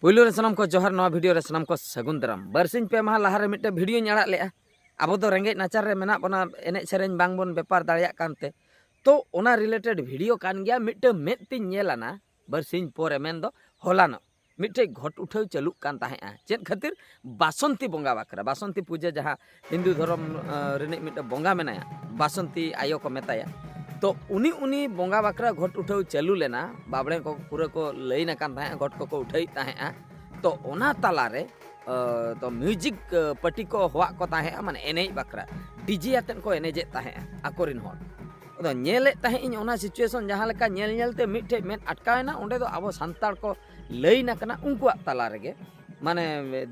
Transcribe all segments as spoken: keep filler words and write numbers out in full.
ᱯᱩᱭᱞᱩ ᱨᱮ ᱥᱟᱱᱟᱢ ᱠᱚ ᱡᱚᱦᱟᱨ, ᱱᱚᱣᱟ ᱵᱷᱤᱰᱤᱭᱳ ᱨᱮ ᱥᱟᱱᱟᱢ ᱠᱚ ᱥᱟᱹᱜᱩᱱ ᱫᱟᱨᱟᱢ᱾ ᱵᱟᱨᱥᱤᱧ ᱯᱮ ᱢᱟᱦᱟ ᱞᱟᱦᱟ ᱨᱮ ᱢᱤᱫᱴᱮᱱ ᱵᱷᱤᱰᱤᱭᱳᱧ ᱟᱲᱟᱜ ᱞᱮᱜᱼᱟ᱾ ᱟᱵᱚ ᱫᱚ ᱨᱮᱸᱜᱮᱡ ᱱᱟᱪᱟᱨ ᱨᱮ ᱢᱮᱱᱟᱜ ᱵᱚᱱᱟ, ᱮᱱᱮᱡ ᱥᱮᱨᱮᱧ ᱵᱟᱝ ᱵᱚᱱ ᱵᱮᱯᱟᱨ ᱫᱟᱲᱮᱭᱟᱜ ᱠᱟᱱᱛᱮ᱾ ᱛᱚ ᱚᱱᱟ ᱨᱤᱞᱮᱴᱮᱰ ᱵᱷᱤᱰᱤᱭᱳ ᱠᱟᱱ ᱜᱮᱭᱟ, ᱢᱤᱫᱴᱮᱱ ᱢᱮᱫ ᱛᱤᱧ ᱧᱮᱞ ᱟᱱᱟ ᱵᱟᱨᱥᱤᱧ ᱯᱚᱨᱮ, ᱢᱮᱱᱫᱚ ᱦᱚᱞᱟᱱᱚᱜ ᱢᱤᱫᱴᱮᱡ ᱜᱷᱚᱴ ᱩᱴᱷᱟᱹᱣ ᱪᱟᱹᱞᱩᱜ ᱠᱟᱱ ᱛᱟᱦᱮᱸᱜᱼᱟ᱾ ᱪᱮᱫ ᱠᱷᱟᱹᱛᱤᱨ? ᱵᱟᱥᱚᱱᱛᱤ ᱵᱚᱸᱜᱟ ᱵᱟᱠᱷᱨᱟ, ᱵᱟᱥᱚᱱᱛᱤ ᱯᱩᱡᱟᱹ, ᱡᱟᱦᱟᱸ ᱦᱤᱱᱫᱩ ᱫᱷᱚᱨᱚᱢ ᱟᱸ, ᱨᱤᱱᱤᱡ ᱢᱤᱫᱴᱮᱱ ᱵᱚᱸᱜᱟ ᱢᱮᱱᱟᱭᱟ, ᱵᱟᱥᱚᱱᱛᱤ ᱟᱭᱳ ᱠᱚ ᱢᱮᱛᱟᱭᱟ᱾ ᱛᱚ ᱩᱱᱤ ᱩᱱᱤ ᱵᱚᱸᱜᱟ ᱵᱟᱠᱷᱨᱟ ᱜᱷᱚᱴ ᱩᱴᱷᱟᱹᱣ ᱪᱟᱹᱞᱩ ᱞᱮᱱᱟ᱾ ᱵᱟᱵᱽᱲᱮ ᱠᱚ ᱯᱩᱨᱟᱹ ᱠᱚ ᱞᱟᱹᱭᱤᱱ ᱟᱠᱟᱱ ᱛᱟᱦᱮᱸᱜᱼᱟ, ᱜᱷᱚᱴ ᱠᱚᱠᱚ ᱩᱴᱷᱟᱹᱣᱮᱫ ᱛᱟᱦᱮᱸᱜᱼᱟ᱾ ᱛᱚ ᱚᱱᱟ ᱛᱟᱞᱟᱨᱮ ᱟᱸ, ᱛᱚ ᱢᱤᱣᱡᱤᱠ ᱟᱸ, ᱯᱟᱨᱴᱤ ᱠᱚ ᱦᱚᱦᱚᱣᱟᱜ ᱠᱚ ᱛᱟᱦᱮᱸᱜᱼᱟ, ᱢᱟᱱᱮ ᱮᱱᱮᱡ ᱵᱟᱠᱷᱨᱟ ᱰᱤᱡᱮ ᱟᱛᱮᱫ ᱠᱚ ᱮᱱᱮᱡᱮᱫ ᱛᱟᱦᱮᱸᱜᱼᱟ ᱟᱠᱚᱨᱮᱱ ᱦᱚᱲ᱾ ᱟᱫᱚ ᱧᱮᱞᱮᱫ ᱛᱟᱦᱮᱸᱫ ᱤᱧ ᱚᱱᱟ ᱥᱤᱪᱩᱭᱮᱥᱚᱱ, ᱡᱟᱦᱟᱸ ᱞᱮᱠᱟ ᱧᱮᱞ ᱧᱮᱞᱛᱮ ᱢᱤᱫᱴᱷᱮᱡ ᱢᱮᱫ ᱟᱴᱠᱟᱣᱮᱱᱟ, ᱚᱸᱰᱮ ᱫᱚ ᱟᱵᱚ ᱥᱟᱱᱛᱟᱲ ᱠᱚ ᱞᱟᱹᱭᱤᱱ ᱟᱠᱟᱱᱟ, ᱩᱱᱠᱩᱣᱟᱜ ᱛᱟᱞᱟ ᱨᱮᱜᱮ ᱢᱟᱱᱮ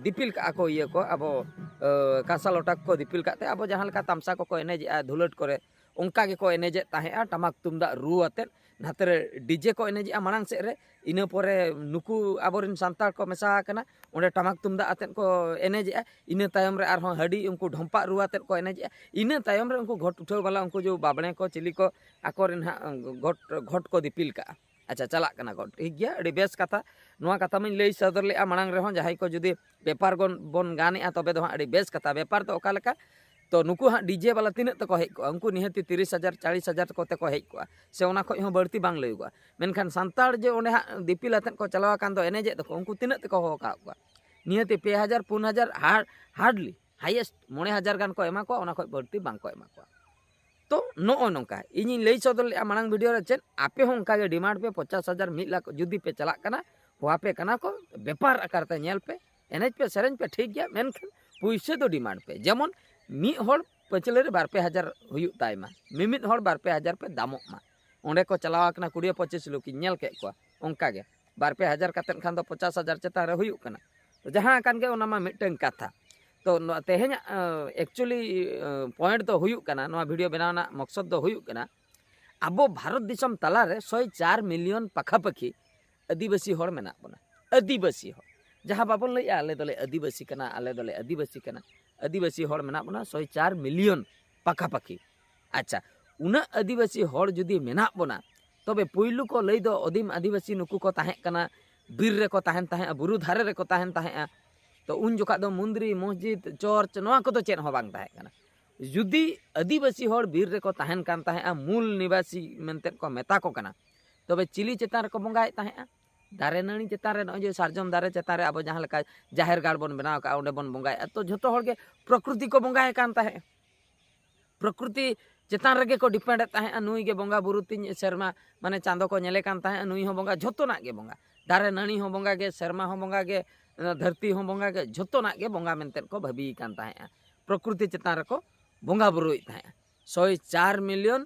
ᱫᱤᱯᱤᱞ ᱠᱟᱜᱼᱟ ᱠᱚ ᱤᱭᱟᱹ ᱠᱚ, ᱟᱵᱚ ᱟᱸ, ᱠᱟᱸᱥᱟ ᱞᱚᱴᱟ ᱠᱚ ᱫᱤᱯᱤᱞ ᱠᱟᱜ ᱛᱮ ᱟᱵᱚ ᱡᱟᱦᱟᱸ ᱞᱮᱠᱟ ᱛᱟᱢᱥᱟ ᱠᱚᱠᱚ ᱮᱱᱮᱡᱮᱜᱼᱟ ᱫᱷᱩᱞᱟᱹᱴ ᱠᱚᱨᱮ, ᱚᱱᱠᱟ ᱜᱮᱠᱚ ᱮᱱᱮᱡᱮᱫ ᱛᱟᱦᱮᱸᱜᱼᱟ ᱴᱟᱢᱟᱠ ᱛᱩᱢᱫᱟᱜ ᱨᱩ ᱟᱛᱮᱫ᱾ ᱱᱟᱛᱮ ᱨᱮ ᱰᱤᱡᱮ ᱠᱚ ᱮᱱᱮᱡᱮᱜᱼᱟ ᱢᱟᱲᱟᱝ ᱥᱮᱫ ᱨᱮ, ᱤᱱᱟᱹ ᱯᱚᱨᱮ ᱱᱩᱠᱩ ᱟᱵᱚᱨᱮᱱ ᱥᱟᱱᱛᱟᱲ ᱠᱚ ᱢᱮᱥᱟ ᱟᱠᱟᱱᱟ, ᱚᱸᱰᱮ ᱴᱟᱢᱟᱠ ᱛᱩᱢᱫᱟᱜ ᱟᱛᱮᱫ ᱠᱚ ᱮᱱᱮᱡᱮᱜᱼᱟ᱾ ᱤᱱᱟᱹ ᱛᱟᱭᱚᱢ ᱨᱮ ᱟᱨᱦᱚᱸ ᱦᱟᱹᱰᱤ, ᱩᱱᱠᱩ ᱰᱷᱚᱢᱯᱟᱜ ᱨᱩ ᱟᱛᱮᱫ ᱠᱚ ᱮᱱᱮᱡᱮᱜᱼᱟ᱾ ᱤᱱᱟᱹ ᱛᱟᱭᱚᱢ ᱨᱮ ᱩᱱᱠᱩ ᱜᱷᱚᱴ ᱩᱴᱷᱟᱹᱣ ᱵᱟᱞᱟ, ᱩᱱᱠᱩ ᱡᱮ ᱵᱟᱵᱽᱲᱮ ᱠᱚ ᱪᱤᱞᱤ ᱠᱚ ᱟᱠᱚᱨᱮᱱ ᱦᱟᱸᱜ ᱜᱷᱚᱴ, ᱜᱷᱚᱴ ᱠᱚ ᱫᱤᱯᱤᱞ ᱠᱟᱜᱼᱟ᱾ ᱟᱪᱪᱷᱟ, ᱪᱟᱞᱟᱜ ᱠᱟᱱᱟ ᱠᱚ, ᱴᱷᱤᱠ ᱜᱮᱭᱟ, ᱟᱹᱰᱤ ᱵᱮᱥ ᱠᱟᱛᱷᱟ᱾ ᱱᱚᱣᱟ ᱠᱟᱛᱷᱟ ᱢᱟᱧ ᱞᱟᱹᱭ ᱥᱚᱫᱚᱨ ᱞᱮᱜᱼᱟ ᱢᱟᱲᱟᱝ ᱨᱮᱦᱚᱸ, ᱡᱟᱦᱟᱸᱭ ᱠᱚ ᱡᱩᱫᱤ ᱵᱮᱯᱟᱨ ᱵᱚᱱ, ᱵᱚᱱ ᱜᱟᱱᱮᱜᱼᱟ, ᱛᱚᱵᱮ ᱫᱚ ᱦᱟᱸᱜ ᱟᱹᱰᱤ ᱵᱮᱥ ᱠᱟᱛᱷᱟ᱾ ᱵᱮᱯᱟᱨ ᱫᱚ ᱚᱠᱟ ᱞᱮᱠᱟ? ᱛᱚ ᱱᱩᱠᱩ ᱦᱟᱸᱜ ᱰᱤᱡᱮ ᱵᱟᱞᱟ ᱛᱤᱱᱟᱹᱜ ᱛᱮᱠᱚ ᱦᱮᱡ ᱠᱚᱜᱼᱟ? ᱩᱱᱠᱩ ᱱᱤᱦᱟᱹᱛᱤ ᱛᱤᱨᱤᱥ ᱦᱟᱡᱟᱨ, ᱪᱟᱞᱤᱥ ᱦᱟᱡᱟᱨ ᱠᱚᱛᱮ ᱠᱚ ᱦᱮᱡ ᱠᱚᱜᱼᱟ, ᱥᱮ ᱚᱱᱟ ᱠᱷᱚᱡ ᱦᱚᱸ ᱵᱟᱹᱲᱛᱤ ᱵᱟᱝ ᱞᱟᱹᱭᱩᱜᱚᱜᱼᱟ᱾ ᱢᱮᱱᱠᱷᱟᱱ ᱥᱟᱱᱛᱟᱲ ᱡᱮ ᱚᱸᱰᱮ ᱦᱟᱸᱜ ᱫᱤᱯᱤᱞ ᱟᱛᱮᱫ ᱠᱚ ᱪᱟᱞᱟᱣ ᱟᱠᱟᱱ ᱫᱚ ᱮᱱᱮᱡᱮᱫ ᱫᱚᱠᱚ, ᱩᱱᱠᱩ ᱛᱤᱱᱟᱹᱜ ᱛᱮᱠᱚ ᱦᱚᱦᱚ ᱠᱟᱜ ᱠᱚᱣᱟ? ᱱᱤᱦᱟᱹᱛᱤ ᱯᱮ ᱦᱟᱡᱟᱨ, ᱯᱩᱱ ᱦᱟᱡᱟᱨ, ᱦᱟᱨᱰᱞᱤ ᱦᱟᱭᱮᱥᱴ ᱢᱚᱬᱮ ᱦᱟᱡᱟᱨ ᱜᱟᱱ ᱠᱚ ᱮᱢᱟ ᱠᱚᱣᱟ, ᱚᱱᱟ ᱠᱷᱚᱡ ᱵᱟᱹᱲᱛᱤ ᱵᱟᱝ ᱠᱚ ᱮᱢᱟ ᱠᱚᱣᱟ᱾ ᱛᱚ ᱱᱚᱜᱼᱚ ᱱᱚᱝᱠᱟ ᱤᱧᱤᱧ ᱞᱟᱹᱭ ᱥᱚᱫᱚᱨ ᱞᱮᱜᱼᱟ ᱢᱟᱲᱟᱝ ᱵᱷᱤᱰᱤᱭᱳ ᱨᱮ, ᱪᱮᱫ ᱟᱯᱮ ᱦᱚᱸ ᱚᱱᱠᱟ ᱜᱮ ᱰᱤᱢᱟᱱᱰ ᱯᱮ, ᱯᱚᱪᱟᱥ ᱦᱟᱡᱟᱨ, ᱢᱤᱫ ᱞᱟᱠᱷ ᱡᱩᱫᱤ ᱯᱮ ᱪᱟᱞᱟᱜ ᱠᱟᱱᱟ, ᱦᱚᱦᱚ ᱟᱯᱮ ᱠᱟᱱᱟ ᱠᱚ, ᱵᱮᱯᱟᱨ ᱟᱠᱟᱨ ᱛᱮ ᱧᱮᱞ ᱯᱮ, ᱮᱱᱮᱡ ᱯᱮ, ᱥᱮᱨᱮᱧ ᱯᱮ, ᱴᱷᱤᱠ ᱜᱮᱭᱟ, ᱢᱮᱱᱠᱷᱟᱱ ᱯᱩᱭᱥᱟᱹ ᱫᱚ ᱰᱤᱢᱟᱱᱰ ᱯᱮ᱾ ᱡᱮᱢᱚᱱ ᱢᱤᱫ ᱦᱚᱲ ᱯᱟᱹᱪᱷᱞᱟᱹ ᱨᱮ ᱵᱟᱨ ᱯᱮ ᱦᱟᱡᱟᱨ ᱦᱩᱭᱩᱜ ᱛᱟᱭ ᱢᱟ, ᱢᱤᱢᱤᱫ ᱦᱚᱲ ᱵᱟᱨ ᱯᱮ ᱦᱟᱡᱟᱨ ᱯᱮ ᱫᱟᱢᱚᱜ ᱢᱟ᱾ ᱚᱸᱰᱮ ᱠᱚ ᱪᱟᱞᱟᱣ ᱟᱠᱟᱱᱟ ᱠᱩᱲᱤ ᱯᱚᱸᱪᱤᱥ ᱞᱳᱠᱤᱧ ᱧᱮᱞ ᱠᱮᱫ ᱠᱚᱣᱟ, ᱚᱱᱠᱟ ᱜᱮ ᱵᱟᱨ ᱯᱮ ᱦᱟᱡᱟᱨ ᱠᱟᱛᱮᱫ ᱠᱷᱟᱱ ᱫᱚ ᱯᱚᱪᱟᱥ ᱦᱟᱡᱟᱨ ᱪᱮᱛᱟᱱ ᱨᱮ ᱦᱩᱭᱩᱜ ᱠᱟᱱᱟ᱾ ᱛᱚ ᱡᱟᱦᱟᱸ ᱠᱟᱱ ᱜᱮ, ᱚᱱᱟ ᱢᱟ ᱢᱤᱫᱴᱟᱝ ᱠᱟᱛᱷᱟ᱾ ᱛᱚ ᱱᱚᱣᱟ ᱛᱮᱦᱮᱧᱟᱜ ᱮᱠᱪᱩᱭᱮᱞᱤ ᱯᱚᱭᱮᱱᱴ ᱫᱚ ᱦᱩᱭᱩᱜ ᱠᱟᱱᱟ, ᱱᱚᱣᱟ ᱵᱷᱤᱰᱤᱭᱳ ᱵᱮᱱᱟᱣ ᱨᱮᱱᱟᱜ ᱢᱚᱠᱥᱚᱫ ᱫᱚ ᱦᱩᱭᱩᱜ ᱠᱟᱱᱟ, ᱟᱵᱚ ᱵᱷᱟᱨᱚᱛ ᱫᱤᱥᱚᱢ ᱛᱟᱞᱟᱨᱮ ᱥᱚᱭ ᱪᱟᱨ ᱢᱤᱞᱤᱭᱚᱱ ᱯᱟᱠᱷᱟᱯᱟᱠᱷᱤ ᱟᱹᱫᱤᱵᱟᱹᱥᱤ ᱦᱚᱲ ᱢᱮᱱᱟᱜ ᱵᱚᱱᱟ᱾ ᱟᱹᱫᱤᱵᱟᱹᱥᱤ ᱦᱚᱲ, ᱡᱟᱦᱟᱸ ᱵᱟᱵᱚᱱ ᱞᱟᱹᱭᱮᱜᱼᱟ ᱟᱞᱮ ᱫᱚᱞᱮ ᱟᱹᱫᱤᱵᱟᱹᱥᱤ ᱠᱟᱱᱟ, ᱟᱞᱮ ᱫᱚᱞᱮ ᱟᱹᱫᱤᱵᱟᱹᱥᱤ ᱠᱟᱱᱟ, ᱟᱹᱫᱤᱵᱟᱹᱥᱤ ᱦᱚᱲ ᱢᱮᱱᱟᱜ ᱵᱚᱱᱟ ᱥᱚᱭ ᱪᱟᱨ ᱢᱤᱞᱤᱭᱚᱱ ᱯᱟᱠᱷᱟᱯᱟᱠᱷᱤ᱾ ᱟᱪᱪᱷᱟ, ᱩᱱᱟᱹᱜ ᱟᱹᱫᱤᱵᱟᱹᱥᱤ ᱦᱚᱲ ᱡᱩᱫᱤ ᱢᱮᱱᱟᱜ ᱵᱚᱱᱟ, ᱛᱚᱵᱮ ᱯᱩᱭᱞᱩ ᱠᱚ ᱞᱟᱹᱭ ᱫᱚ ᱟᱹᱫᱤᱢ ᱟᱹᱫᱤᱵᱟᱹᱥᱤ ᱱᱩᱠᱩ ᱠᱚ ᱛᱟᱦᱮᱸ ᱠᱟᱱᱟ, ᱵᱤᱨ ᱨᱮᱠᱚ ᱛᱟᱦᱮᱱ ᱛᱟᱦᱮᱸᱜᱼᱟ, ᱵᱩᱨᱩ ᱫᱷᱟᱨᱮ ᱨᱮᱠᱚ ᱛᱟᱦᱮᱱ ᱛᱟᱦᱮᱸᱜᱼᱟ᱾ ᱛᱚ ᱩᱱ ᱡᱚᱠᱷᱟᱜ ᱫᱚ ᱢᱩᱱᱫᱽᱨᱤ, ᱢᱚᱥᱡᱤᱫ, ᱪᱚᱨᱪ ᱱᱚᱣᱟ ᱠᱚᱫᱚ ᱪᱮᱫ ᱦᱚᱸ ᱵᱟᱝ ᱛᱟᱦᱮᱸ ᱠᱟᱱᱟ᱾ ᱡᱩᱫᱤ ᱟᱹᱫᱤᱵᱟᱹᱥᱤ ᱦᱚᱲ ᱵᱤᱨ ᱨᱮᱠᱚ ᱛᱟᱦᱮᱱ ᱠᱟᱱ ᱛᱟᱦᱮᱸᱜᱼᱟ, ᱢᱩᱞ ᱱᱤᱵᱟᱥᱤ ᱢᱮᱱᱛᱮ ᱠᱚ ᱢᱮᱛᱟ ᱠᱚ ᱠᱟᱱᱟ, ᱛᱚᱵᱮ ᱪᱤᱞᱤ ᱪᱮᱛᱟᱱ ᱨᱮᱠᱚ ᱵᱚᱸᱜᱟᱭᱮᱫ ᱛᱟᱦᱮᱸᱜᱼᱟ? ᱫᱟᱨᱮ ᱱᱟᱹᱲᱤ ᱪᱮᱛᱟᱱ ᱨᱮ, ᱱᱚᱜᱼᱚᱭ ᱡᱮ ᱥᱟᱨᱡᱚᱢ ᱫᱟᱨᱮ ᱪᱮᱛᱟᱱ ᱨᱮ ᱟᱵᱚ ᱡᱟᱦᱟᱸ ᱞᱮᱠᱟ ᱡᱟᱦᱮᱨ ᱜᱟᱲ ᱵᱚᱱ ᱵᱮᱱᱟᱣ ᱠᱟᱜᱼᱟ, ᱚᱸᱰᱮ ᱵᱚᱱ ᱵᱚᱸᱜᱟᱭᱮᱫᱼᱟ, ᱛᱚ ᱡᱷᱚᱛᱚ ᱦᱚᱲ ᱜᱮ ᱯᱨᱚᱠᱨᱤᱛᱤ ᱠᱚ ᱵᱚᱸᱜᱟᱭ ᱠᱟᱱ ᱛᱟᱦᱮᱸᱜᱼᱟ᱾ ᱯᱨᱚᱠᱨᱤᱛᱤ ᱪᱮᱛᱟᱱ ᱨᱮᱜᱮ ᱠᱚ ᱰᱤᱯᱮᱱᱰᱮᱫ ᱛᱟᱦᱮᱸᱜᱼᱟ᱾ ᱱᱩᱭ ᱜᱮ ᱵᱚᱸᱜᱟ ᱵᱩᱨᱩ ᱛᱤᱧ, ᱥᱮᱨᱢᱟ ᱢᱟᱱᱮ ᱪᱟᱸᱫᱚ ᱠᱚ ᱧᱮᱞᱮ ᱠᱟᱱ ᱛᱟᱦᱮᱸᱜᱼᱟ, ᱱᱩᱭ ᱦᱚᱸ ᱵᱚᱸᱜᱟ, ᱡᱷᱚᱛᱚᱱᱟᱜ ᱜᱮ ᱵᱚᱸᱜᱟ, ᱫᱟᱨᱮ ᱱᱟᱹᱲᱤ ᱦᱚᱸ ᱵᱚᱸᱜᱟ ᱜᱮ, ᱥᱮᱨᱢᱟ ᱦᱚᱸ ᱵᱚᱸᱜᱟ ᱜᱮ, ᱫᱷᱟᱹᱨᱛᱤ ᱦᱚᱸ ᱵᱚᱸᱜᱟ ᱜᱮ, ᱡᱷᱚᱛᱚᱱᱟᱜ ᱜᱮ ᱵᱚᱸᱜᱟ ᱢᱮᱱᱛᱮ ᱠᱚ ᱵᱷᱟᱹᱵᱤᱭᱮ ᱠᱟᱱ ᱛᱟᱦᱮᱸᱜᱼᱟ᱾ ᱯᱨᱚᱠᱨᱤᱛᱤ ᱪᱮᱛᱟᱱ ᱨᱮᱠᱚ ᱵᱚᱸᱜᱟ ᱵᱩᱨᱩᱭᱮᱫ ᱛᱟᱦᱮᱸᱜᱼᱟ᱾ ᱥᱚᱭ ᱪᱟᱨ ᱢᱤᱞᱤᱭᱚᱱ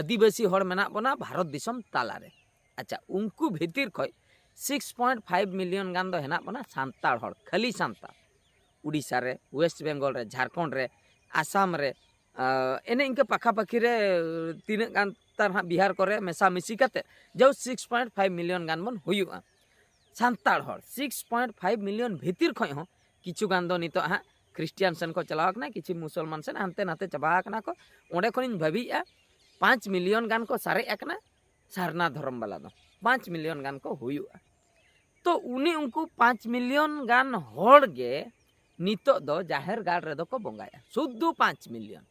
ᱟᱹᱫᱤᱵᱟᱹᱥᱤ ᱦᱚᱲ ᱢᱮᱱᱟᱜ ᱵᱚᱱᱟ ᱵᱷᱟᱨᱚᱛ ᱫᱤᱥᱚᱢ ᱛᱟᱞᱟᱨᱮ᱾ ᱟᱪᱪᱷᱟ, ᱩᱱᱠᱩ ᱵᱷᱤᱛᱤᱨ ᱠᱷᱚᱱ ᱥᱤᱠᱥ ᱯᱚᱭᱮᱱᱴ ᱯᱷᱟᱭᱤᱵᱷ ᱢᱤᱞᱤᱭᱚᱱ ᱜᱟᱱ ᱫᱚ ᱦᱮᱱᱟᱜ ᱵᱚᱱᱟ ᱥᱟᱱᱛᱟᱲ ᱦᱚᱲ, ᱠᱷᱟᱹᱞᱤ ᱥᱟᱱᱛᱟᱲ᱾ ᱩᱲᱤᱥᱥᱟ ᱨᱮ, ᱳᱭᱮᱥᱴ ᱵᱮᱝᱜᱚᱞ ᱨᱮ, ᱡᱷᱟᱲᱠᱷᱚᱸᱰ ᱨᱮ, ᱟᱥᱟᱢ ᱨᱮ, ᱮᱱᱮ ᱤᱱᱠᱟᱹ ᱯᱟᱠᱷᱟ ᱯᱟᱹᱠᱷᱤ ᱨᱮ ᱛᱤᱱᱟᱹᱜ ᱜᱟᱱ ᱛᱟᱨ ᱦᱟᱸᱜ ᱵᱤᱦᱟᱨ ᱠᱚᱨᱮ ᱢᱮᱥᱟ ᱢᱤᱥᱤ ᱠᱟᱛᱮ ᱡᱟᱣ ᱥᱤᱠᱥ ᱯᱚᱭᱮᱱᱴ ᱯᱷᱟᱭᱤᱵᱷ ᱢᱤᱞᱤᱭᱚᱱ ᱜᱟᱱ ᱵᱚᱱ ᱦᱩᱭᱩᱜᱼᱟ᱾ ᱥᱟᱱᱛᱟᱲ ᱦᱚᱲ ᱥᱤᱠᱥ ᱯᱚᱭᱮᱱᱴ ᱯᱷᱟᱭᱤᱵᱷ ᱢᱤᱞᱤᱭᱚᱱ ᱵᱷᱤᱛᱤᱨ ᱠᱷᱚᱱ ᱦᱚᱸ ᱠᱤᱪᱷᱩ ᱜᱟᱱ ᱫᱚ ᱱᱤᱛᱚᱜ ᱦᱟᱸᱜ ᱠᱷᱨᱤᱥᱴᱤᱭᱟᱱ ᱥᱮᱱ ᱠᱚ ᱪᱟᱞᱟᱣ ᱟᱠᱟᱱᱟ, ᱠᱤᱪᱷᱩ ᱢᱩᱥᱚᱞᱢᱟᱱ ᱥᱮᱱ ᱦᱟᱱᱛᱮ ᱱᱟᱛᱮ ᱪᱟᱵᱟ ᱟᱠᱟᱱᱟ ᱠᱚ᱾ ᱚᱸᱰᱮ ᱠᱷᱚᱱᱤᱧ ᱵᱷᱟᱹᱵᱤᱭᱮᱫᱼᱟ, ᱯᱟᱸᱪ ᱢᱤᱞᱤᱭᱚᱱ ᱜᱟᱱ ᱠᱚ ᱥᱟᱨᱮᱡ ᱟᱠᱟᱱᱟ ᱥᱟᱨᱱᱟ ᱫᱷᱚᱨᱚᱢ ᱵᱟᱞᱟ ᱫᱚ, ᱯᱟᱸᱪ ᱢᱤᱞᱤᱭᱚᱱ ᱜᱟᱱ ᱠᱚ ᱦᱩᱭᱩᱜᱼᱟ᱾ ᱛᱚ ᱩᱱᱤ ᱩᱱᱠᱩ ᱯᱟᱸᱪ ᱢᱤᱞᱤᱭᱚᱱ ᱜᱟᱱ ᱦᱚᱲ ᱜᱮ ᱱᱤᱛᱚᱜ ᱫᱚ ᱡᱟᱦᱮᱨ ᱜᱟᱲ ᱨᱮᱫᱚ ᱠᱚ ᱵᱚᱸᱜᱟᱭᱟ, ᱥᱩᱫᱷᱩ ᱯᱟᱸᱪ ᱢᱤᱞᱤᱭᱚᱱ᱾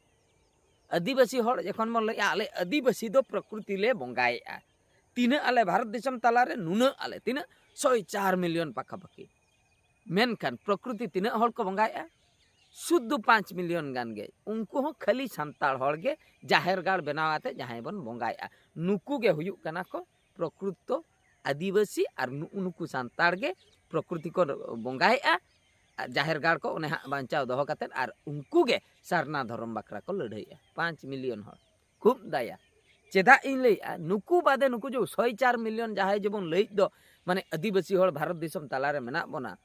ᱟᱹᱫᱤᱵᱟᱹᱥᱤ ᱦᱚᱲ ᱡᱚᱠᱷᱚᱱ ᱵᱚᱱ ᱞᱟᱹᱭᱮᱜᱼᱟ, ᱟᱞᱮ ᱟᱹᱫᱤᱵᱟᱹᱥᱤ ᱫᱚ ᱯᱨᱚᱠᱨᱤᱛᱤ ᱞᱮ ᱵᱚᱸᱜᱟᱭᱮᱜᱼᱟ, ᱛᱤᱱᱟᱹᱜ ᱟᱞᱮ ᱵᱷᱟᱨᱚᱛ ᱫᱤᱥᱚᱢ ᱛᱟᱞᱟᱨᱮ ᱱᱩᱱᱟᱹᱜ ᱟᱞᱮ, ᱛᱤᱱᱟᱹᱜ ᱥᱚᱭ ᱪᱟᱨ ᱢᱤᱞᱤᱭᱚᱱ ᱯᱟᱠᱷᱟᱯᱟᱠᱷᱤ᱾ ᱢᱮᱱᱠᱷᱟᱱ ᱯᱨᱚᱠᱨᱤᱛᱤ ᱛᱤᱱᱟᱹᱜ ᱦᱚᱲ ᱠᱚ ᱵᱚᱸᱜᱟᱭᱮᱜᱼᱟ? ᱥᱩᱫᱷᱩ ᱯᱟᱸᱪ ᱢᱤᱞᱤᱭᱚᱱ ᱜᱟᱱ ᱜᱮ᱾ ᱩᱱᱠᱩ ᱦᱚᱸ ᱠᱷᱟᱹᱞᱤ ᱥᱟᱱᱛᱟᱲ ᱦᱚᱲ ᱜᱮ ᱡᱟᱦᱮᱨ ᱜᱟᱲ ᱵᱮᱱᱟᱣ ᱟᱛᱮ ᱡᱟᱦᱟᱸᱭ ᱵᱚᱱ ᱵᱚᱸᱜᱟᱭᱮᱜᱼᱟ, ᱱᱩᱠᱩ ᱜᱮ ᱦᱩᱭᱩᱜ ᱠᱟᱱᱟ ᱠᱚ ᱯᱨᱚᱠᱨᱤᱛᱚ ᱟᱹᱫᱤᱵᱟᱹᱥᱤ᱾ ᱟᱨ ᱱᱩᱜᱼᱩ ᱱᱩᱠᱩ ᱥᱟᱱᱛᱟᱲ ᱜᱮ ᱯᱨᱚᱠᱨᱤᱛᱤ ᱠᱚ ᱵᱚᱸᱜᱟᱭᱮᱜᱼᱟ᱾ ᱟᱨ ᱡᱟᱦᱮᱨ ᱜᱟᱲ ᱠᱚ ᱚᱱᱮ ᱦᱟᱸᱜ ᱵᱟᱧᱪᱟᱣ ᱫᱚᱦᱚ ᱠᱟᱛᱮᱫ, ᱟᱨ ᱩᱱᱠᱩ ᱜᱮ ᱥᱟᱨᱱᱟ ᱫᱷᱚᱨᱚᱢ ᱵᱟᱠᱷᱨᱟ ᱠᱚ ᱞᱟᱹᱲᱦᱟᱹᱭᱮᱜᱼᱟ᱾ ᱯᱟᱸᱪ ᱢᱤᱞᱤᱭᱚᱱ ᱦᱚᱲ, ᱠᱷᱩᱵ ᱫᱟᱭᱟ᱾ ᱪᱮᱫᱟᱜ ᱤᱧ ᱞᱟᱹᱭᱮᱜᱼᱟ, ᱱᱩᱠᱩ ᱵᱟᱫᱮ ᱱᱩᱠᱩ ᱡᱮ ᱥᱚᱭ ᱪᱟᱨ ᱢᱤᱞᱤᱭᱚᱱ ᱡᱟᱦᱟᱸᱭ ᱡᱮᱵᱚᱱ ᱞᱟᱹᱭᱮᱫ ᱫᱚ, ᱢᱟᱱᱮ ᱟᱹᱫᱤᱵᱟᱹᱥᱤ ᱦᱚᱲ ᱵᱷᱟᱨᱚᱛ ᱫᱤᱥᱚᱢ ᱛᱟᱞᱟᱨᱮ ᱢᱮᱱᱟᱜ ᱵᱚᱱᱟ,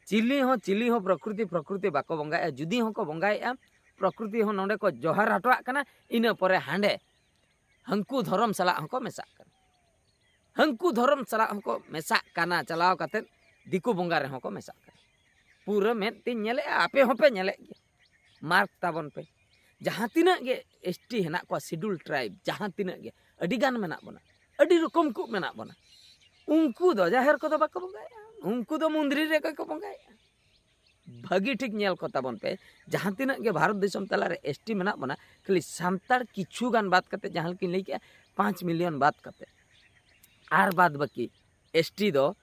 ᱪᱤᱞᱤ ᱦᱚᱸ, ᱪᱤᱞᱤ ᱦᱚᱸ ᱯᱨᱚᱠᱨᱤᱛᱤ, ᱯᱨᱚᱠᱨᱤᱛᱤ ᱵᱟᱠᱚ ᱵᱚᱸᱜᱟᱭᱮᱜᱼᱟ᱾ ᱡᱩᱫᱤ ᱦᱚᱸᱠᱚ ᱵᱚᱸᱜᱟᱭᱮᱜᱼᱟ, ᱯᱨᱚᱠᱨᱤᱛᱤ ᱦᱚᱸ ᱱᱚᱰᱮ ᱠᱚ ᱡᱚᱦᱟᱨ ᱦᱚᱴᱚᱣᱟᱜ ᱠᱟᱱᱟ, ᱤᱱᱟᱹ ᱯᱚᱨᱮ ᱦᱟᱸᱰᱮ ᱦᱟᱹᱱᱠᱩ ᱫᱷᱚᱨᱚᱢ ᱥᱟᱞᱟᱜ ᱦᱚᱸᱠᱚ ᱢᱮᱥᱟᱜ ᱠᱟᱱᱟ᱾ ᱦᱟᱹᱱᱠᱩ ᱫᱷᱚᱨᱚᱢ ᱥᱟᱞᱟᱜ ᱦᱚᱸᱠᱚ ᱢᱮᱥᱟᱜ ᱠᱟᱱᱟ, ᱪᱟᱞᱟᱣ ᱠᱟᱛᱮᱫ ᱫᱤᱠᱩ ᱵᱚᱸᱜᱟ ᱨᱮᱦᱚᱸ ᱠᱚ ᱢᱮᱥᱟᱜ ᱠᱟᱱᱟ᱾ ᱯᱩᱨᱟᱹ ᱢᱮᱫ ᱛᱤᱧ ᱧᱮᱞᱮᱜᱼᱟ, ᱟᱯᱮ ᱦᱚᱸᱯᱮ ᱧᱮᱞᱮᱫ ᱜᱮᱭᱟ᱾ ᱢᱟᱨᱠ ᱛᱟᱵᱚᱱ ᱯᱮ, ᱡᱟᱦᱟᱸ ᱛᱤᱱᱟᱹᱜ ᱜᱮ ᱮᱥ ᱴᱤ ᱦᱮᱱᱟᱜ ᱠᱚᱣᱟ, ᱥᱤᱰᱩᱞ ᱴᱨᱟᱭᱤᱵᱽ, ᱡᱟᱦᱟᱸ ᱛᱤᱱᱟᱹᱜ ᱜᱮ, ᱟᱹᱰᱤ ᱜᱟᱱ ᱢᱮᱱᱟᱜ ᱵᱚᱱᱟ, ᱟᱹᱰᱤ ᱨᱚᱠᱚᱢ ᱠᱚ ᱢᱮᱱᱟᱜ ᱵᱚᱱᱟ᱾ ᱩᱱᱠᱩ ᱫᱚ ᱡᱟᱦᱮᱨ ᱠᱚᱫᱚ ᱵᱟᱠᱚ ᱵᱚᱸᱜᱟᱭᱟ, ᱩᱱᱠᱩ ᱫᱚ ᱢᱚᱱᱫᱤᱨ ᱨᱮᱜᱮ ᱠᱚ ᱵᱚᱸᱜᱟᱭᱟ᱾ ᱵᱷᱟᱹᱜᱤ ᱴᱷᱤᱠ ᱧᱮᱞ ᱠᱚ ᱛᱟᱵᱚᱱ ᱯᱮ, ᱡᱟᱦᱟᱸ ᱛᱤᱱᱟᱹᱜ ᱜᱮ ᱵᱷᱟᱨᱚᱛ ᱫᱤᱥᱚᱢ ᱛᱟᱞᱟᱨᱮ ᱮᱥᱴᱤ ᱢᱮᱱᱟᱜ ᱵᱚᱱᱟ, ᱠᱷᱟᱹᱞᱤ ᱥᱟᱱᱛᱟᱲ ᱠᱤᱪᱷᱩ ᱜᱟᱱ ᱵᱟᱫ ᱠᱟᱛᱮ, ᱡᱟᱦᱟᱸ ᱞᱮᱠᱟᱧ ᱞᱟᱹᱭ ᱠᱮᱜᱼᱟ, ᱯᱟᱸᱪ ᱢᱤᱞᱤᱭᱚᱱ ᱵᱟᱫ ᱠᱟᱛᱮ, ᱟᱨ ᱵᱟᱫ ᱵᱟᱹᱠᱤ ᱮᱥᱴᱤ ᱫᱚ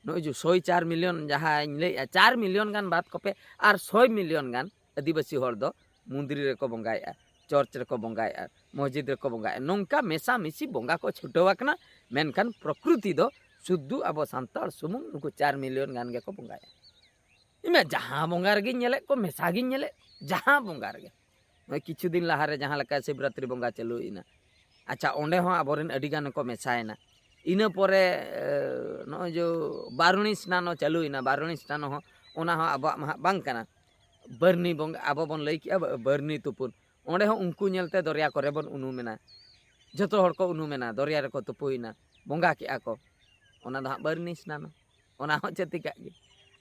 ᱱᱚᱜᱼᱚᱭ ᱡᱮ ᱥᱚᱭ ᱪᱟᱨ ᱢᱤᱞᱤᱭᱚᱱ ᱡᱟᱦᱟᱸᱧ ᱞᱟᱹᱭᱮᱜᱼᱟ, ᱪᱟᱨ ᱢᱤᱞᱤᱭᱚᱱ ᱜᱟᱱ ᱵᱟᱫ ᱠᱚᱯᱮ, ᱟᱨ ᱥᱚᱭ ᱢᱤᱞᱤᱭᱚᱱ ᱜᱟᱱ ᱟᱹᱫᱤᱵᱟᱹᱥᱤ ᱦᱚᱲ ᱫᱚ ᱢᱚᱱᱫᱤᱨ ᱨᱮᱠᱚ ᱵᱚᱸᱜᱟᱭᱮᱜᱼᱟ, ᱪᱚᱨᱪ ᱨᱮᱠᱚ ᱵᱚᱸᱜᱟᱭᱮᱜᱼᱟ, ᱢᱚᱥᱡᱤᱫ ᱨᱮᱠᱚ ᱵᱚᱸᱜᱟᱭᱮᱜᱼᱟ᱾ ᱱᱚᱝᱠᱟ ᱢᱮᱥᱟ ᱢᱤᱥᱤ ᱵᱚᱸᱜᱟ ᱠᱚ ᱪᱷᱩᱴᱟᱹᱣ ᱟᱠᱟᱱᱟ, ᱢᱮᱱᱠᱷᱟᱱ ᱯᱨᱚᱠᱨᱤᱛᱤ ᱫᱚ ᱥᱩᱫᱷᱩ ᱟᱵᱚ ᱥᱟᱱᱛᱟᱲ ᱥᱩᱢᱩᱝ ᱱᱩᱠᱩ ᱪᱟᱨ ᱢᱤᱞᱤᱭᱚᱱ ᱜᱟᱱ ᱜᱮᱠᱚ ᱵᱚᱸᱜᱟᱭᱟ᱾ ᱤᱧ ᱢᱟ ᱡᱟᱦᱟᱸ ᱵᱚᱸᱜᱟ ᱨᱮᱜᱮᱧ ᱧᱮᱞᱮᱫ ᱠᱚ, ᱢᱮᱥᱟ ᱜᱤᱧ ᱧᱮᱞᱮᱫ, ᱡᱟᱦᱟᱸ ᱵᱚᱸᱜᱟ ᱨᱮᱜᱮ᱾ ᱱᱚᱜᱼᱚᱭ ᱠᱤᱪᱷᱩ ᱫᱤᱱ ᱞᱟᱦᱟᱨᱮ ᱡᱟᱦᱟᱸ ᱞᱮᱠᱟ ᱥᱤᱵᱨᱟᱛᱨᱤ ᱵᱚᱸᱜᱟ ᱪᱟᱹᱞᱩᱭᱮᱱᱟ, ᱟᱪᱪᱷᱟ, ᱚᱸᱰᱮ ᱦᱚᱸ ᱟᱵᱚᱨᱮᱱ ᱟᱹᱰᱤ ᱜᱟᱱ ᱠᱚ ᱢᱮᱥᱟᱭᱮᱱᱟ᱾ ᱤᱱᱟᱹ ᱯᱚᱨᱮ ᱮ, ᱱᱚᱜᱼᱚᱭ ᱡᱮ ᱵᱟᱨᱩᱱᱤ ᱥᱱᱟᱱᱚ ᱪᱟᱹᱞᱩᱭᱮᱱᱟ, ᱵᱟᱨᱩᱱᱤ ᱥᱱᱟᱱᱚ ᱦᱚᱸ, ᱚᱱᱟ ᱦᱚᱸ ᱟᱵᱚᱣᱟᱜ ᱢᱟ ᱦᱟᱸᱜ ᱵᱟᱝ ᱠᱟᱱᱟ᱾ ᱵᱟᱹᱨᱱᱤ ᱵᱚᱸᱜᱟ ᱟᱵᱚ ᱵᱚᱱ ᱞᱟᱹᱭ ᱠᱮᱜᱼᱟ, ᱵᱟᱹᱨᱱᱤ ᱛᱩᱯᱩᱱ᱾ ᱚᱸᱰᱮ ᱦᱚᱸ ᱩᱱᱠᱩ ᱧᱮᱞᱛᱮ ᱫᱚᱨᱭᱟ ᱠᱚᱨᱮ ᱵᱚᱱ ᱩᱱᱩᱢᱮᱱᱟ, ᱡᱚᱛᱚ ᱦᱚᱲ ᱠᱚ ᱩᱱᱩᱢᱮᱱᱟ, ᱫᱚᱨᱭᱟ ᱨᱮᱠᱚ ᱛᱩᱯᱩᱭᱮᱱᱟ, ᱵᱚᱸᱜᱟ ᱠᱮᱜᱼᱟ ᱠᱚ᱾ ᱚᱱᱟ ᱫᱚ ᱦᱟᱸᱜ ᱵᱟᱹᱨᱱᱤ ᱥᱱᱟᱱᱚ, ᱚᱱᱟ ᱦᱚᱸ ᱪᱷᱟᱹᱛᱤᱠᱟᱜ ᱜᱮ᱾